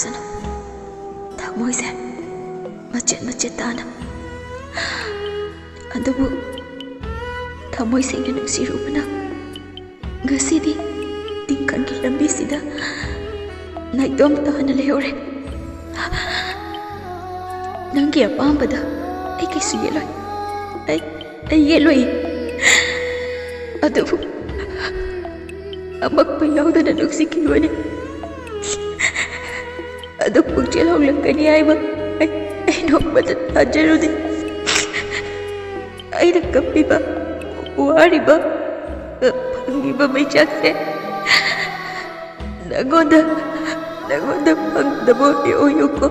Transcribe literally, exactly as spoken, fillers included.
ꯁꯅꯨ꯫ ꯊꯃꯣꯏꯁꯦ ꯃꯆꯦꯠ ꯃꯆꯦꯠ ꯇꯥꯅ꯫ ꯑꯗꯨꯕꯨ ꯊꯃꯣꯏ ꯁꯦꯡꯅ ꯅꯨꯡꯁꯤꯔꯨꯕꯅ ꯉꯁꯤꯗꯤ ꯇꯤꯡꯈꯪꯒꯤ ꯂꯝꯕꯤꯁꯤꯗ ꯅꯥꯏꯇꯣꯝ ꯇꯥꯅ ꯂꯩꯍꯧꯔꯦ꯫ ꯅꯪꯒꯤ ꯑꯄꯥꯝꯕꯗ ꯑꯩ ꯀꯩꯁꯨ ꯌꯦꯠꯂꯣꯏ꯫ ꯑꯩ, ꯑꯩ ꯌꯦꯠꯂꯣꯏ꯫ ꯑꯗꯨꯕꯨ ꯑꯃꯛꯄ ꯌꯥꯎꯗꯅ ꯅꯨꯡꯁꯤꯈꯤꯕꯅꯤ꯫ ꯑꯗꯨ ꯄꯨꯛꯆꯦꯜ ꯍꯣꯡꯂꯛꯀꯅꯤ ꯍꯥꯏꯕ ꯑꯩ, ꯑꯩ ꯅꯣꯡꯃꯇ ꯊꯥꯖꯔꯨꯗꯦ꯫ ꯑꯩꯅ ꯀꯞꯄꯤꯕ, ꯋꯥꯔꯤꯕ, ꯐꯪꯂꯤꯕ ꯃꯩꯆꯥꯛꯁꯦ ꯅꯪꯉꯣꯟꯗ, ꯅꯪꯉꯣꯟꯗ ꯐꯪꯗꯕ ꯑꯣꯏꯌꯨꯀꯣ꯫